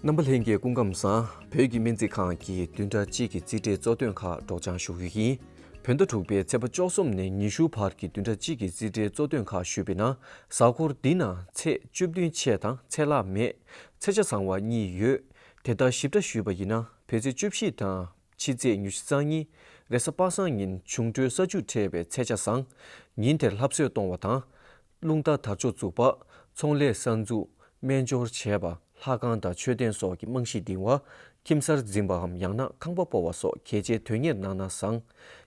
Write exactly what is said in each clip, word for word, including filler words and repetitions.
རྣམ་པ་ལྷན་རྒྱས་སྐུ་ཁམས་བཟང་། བོད་ཀྱི་སྨན་རྩིས་ཁང་གི་བདུན་ཕྲག་གཅིག་གི་རྩིས་ཁྲའི་གཙོ་དོན་ཁག་སྒྲོག་སྦྱང་ཞུ་རྒྱུ་ཡིན། བོད་ཟླ་དྲུག་པའི་ཚེས་པ་བཅུ་གསུམ་ནས་ཉི་ཤུ་བར་གྱི་བདུན་ཕྲག་གཅིག་གི་རྩིས་ཁྲའི་གཙོ་དོན་ཁག་ཞུས་པའི་ནང་། གཟའ་འཁོར་འདི་ན་ཚེས་བཅུ་བདུན་ཆད་དང་ཚེས་ལྷག་མེད། ཚེས་ཆ་བཟང་བ་གཉིས་ཡོད། དེ་ལྟར་ཞིབ་ཕྲ་ཞུས་པ་ཡིན་ན། བོད་ཚེས་བཅུ་བཞི་དང་ཕྱི་ཚེས་ཉི་ཤུ་རྩ་གཉིས། རེས་གཟའ་པ་སངས་ཉིན་འབྱུང་འཕྲོད་ས་ཆུ་འཕྲད་པའི་ཚེས་ཆ་བཟང་། ཉིན་དེར་ལྷ་གསོལ་གཏོང་བ་དང་། རླུང་རྟ་དར་ལྕོག་བཙུགས་པ། ཚོང་ལས་གསར་འཛུགས། སྨན་སྦྱོར་བྱས་པ། ལྷ་ཁང་དང་མཆོད་རྟེན་སོགས་ཀྱི་རྨང་གཞི་འདིང་བ། ཁྱིམ་གསར་འཛིན་པའམ་ཡང་ན་ཁང་པ་སྤོ་བ་སོགས་གལ་ཆེའི་དོན་གཉེར་གནང་ན་བཟང་།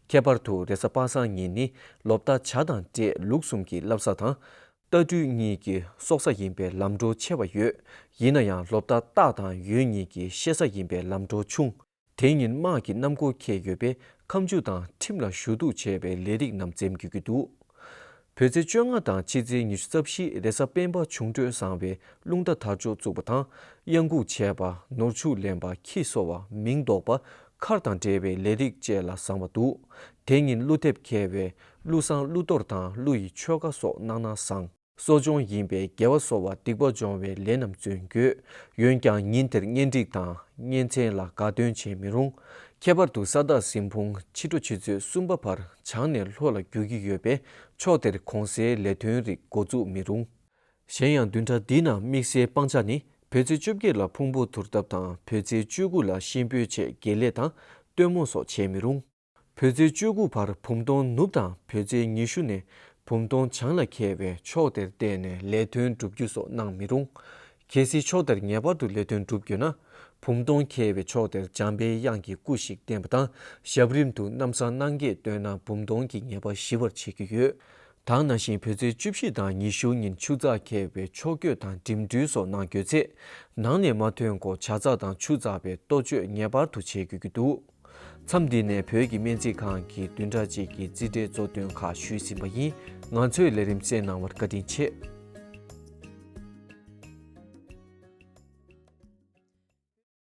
ཁྱད་པར་དུ་རེས་གཟའ་པ་སངས་ཉིན་ནི་ལོ་རྟགས་བྱ་དང་འབྲས་ལུག་གསུམ་གྱི་བསླབ་ས་དང་། རྟ་སྦྲུལ་གཉིས་ཀྱི་སྲོག་ས་ཡིན་པས་ལམ་འགྲོ་ཆེ་བ་ཡོད། ཡིན་ན་ཡང་ལོ་རྟགས་སྟག་དང་ཡོས་གཉིས་ཀྱི་གཤེད་ས་ཡིན་པས་ལམ་འགྲོ་ཆུང་། དེ་ཉིན་དམག་གི་གནམ་སྒོ་ཁེལ་ཡོད་པས་ཁ་མཆུ་དང་ཁྲིམས་ལ་ཞུ་གཏུག་བྱས་པའི་ལས་རིགས་རྣམས་འཛེམ་དགོས་ཀྱི་འདུག་བོད་ཚེས་བཅོ་ལྔ་དང་ཕྱི་ཚེས་ཉི་ཤུ་རྩ་བཞི་རེས་གཟའ་སྤེན་པ་འབྱུང་འཕྲོད་བཟང་བས་རླུང་རྟ་དར་ལྕོག་བཙུགས་པ་དང་། གཡང་འགུགས་བྱས་པ། ནོར་ཕྱུགས་ལེན་པ། ཁྱི་གསོ་བ། མིང་འདོགས་པ། མཁར་དང་འབྲེལ་བའི་ལས་རིགས་བཅས་ལ་བཟང་བ་འདུག་དེ་ཉིན་ཀླུ་འདེབས་ཁེལ་བས་ཀླུ་བསང་ཀླུ་གཏོར་དང་ཀླུ་ཡི་ཆོ་ག་སོགས་གནང་ན་བཟང་། གསོ་སྦྱོང་ཡིན་པས་དགེ་བ་གསོ་བ་སྡིག་པ་སྦྱོང་བའི་ལས་རྣམས་འཛོལ་དགོས། འོན་ཀྱང་ཉིན་དེར་གཉེན་སྒྲིག་དང་གཉེན་ཚན་ལ་དགའ་སྟོན་བྱེད་མི་རུང་། ཁྱད་པར་དུ་ས་བདག་སྲིན་ཕུང་ཕྱི་དྲོ་ཆུ་ཚོད་གསུམ་པ་བར་བྱང་ནས་ལྷོ་ལ་རྒྱུག་གི་ཡོད་པས་ཕྱོགས་དེར་གོང་གསལ་ལས་དོན་རིགས་འགོ་འཛུགས་མི་རུང་། གཞན་ཡང་བདུན་ཕྲག་འདི་ན་དམིགས་བསལ་སྤང་བྱ་ནི་བོད་ཚེས་བཅོ་བརྒྱད་ལ་ཕུང་པོ་དུར་བཏབ་དང་བོད་ཚེས་བཅུ་དགུ་ལ་གཤིན་པོའི་ཆེད་དགེ་ལས་དང་སྟོན་མོ་སོགས་བྱེད་མི་རུང་། བོད་ཚེས་བཅུ་དགུ་བར་བུམ་སྟོང་ནུབ་དང་བོད་ཚེས་ཉི་ཤུ་ནས་བུམ་སྟོང་བྱང་ལ་ཁེལ་བའི་ཕྱོགས་དེར་བལྟས་ནས་ལས་དོན་བསྒྲུབ་རྒྱུ་སོགས་གནང་མི་རུང་། གལ་སྲིད་ཕྱོགས་དེར་ངེས་པར་དུ་ལས་དོན་བསྒྲུབ་དགོས་ན། བུམ་སྟོང་ཁེལ་བའི་ཕྱོགས་དེར་འཇམ་པའི་དབྱངས་ཀྱི་སྐུ་ཞིག་བསྟན་པ་དང་ཞབས་རིམ་དུ་གནམ་ས་སྣང་བརྒྱད་བཏོན་ན་བུམ་སྟོང་གི་ངེས་པ་ཞི་བར་བྱེད་ཀྱི་ཡོད། ད་ནང་བཞིན་བོད་ཚེས་བཅུ་བཞི་དང་ཉི་ཤུ་ཉིན་ཆུ་ཚགས་ཁེལ་བའི་ཕྱོགས་བསྐྱོད་དང་འགྲིམ་འགྲུལ་སོགས་གནང་དགོས་ཚེ། ནང་ནས་མ་ཐོན་གོང་ཇ་ཚགས་དང་ཆུ་ཚགས་པའི་གཏོ་བཅོས་ངེས་པར་དུ་བྱེད་དགོས་ཀྱི་འདུག་མཚམས་འདི་ནས་བོད་ཀྱི་སྨན་རྩིས་ཁང་གི་བདུན་ཕྲག་གཅིག་གི་རྩིས་ཁྲའི་གཙོ་དོན་ཁག་ཞུས་ཟིན་པ་ཡིན། ང་ཚོའི་ལས་རིམ་གསན་གནང་བར་བཀའ་དྲིན་ཆེ།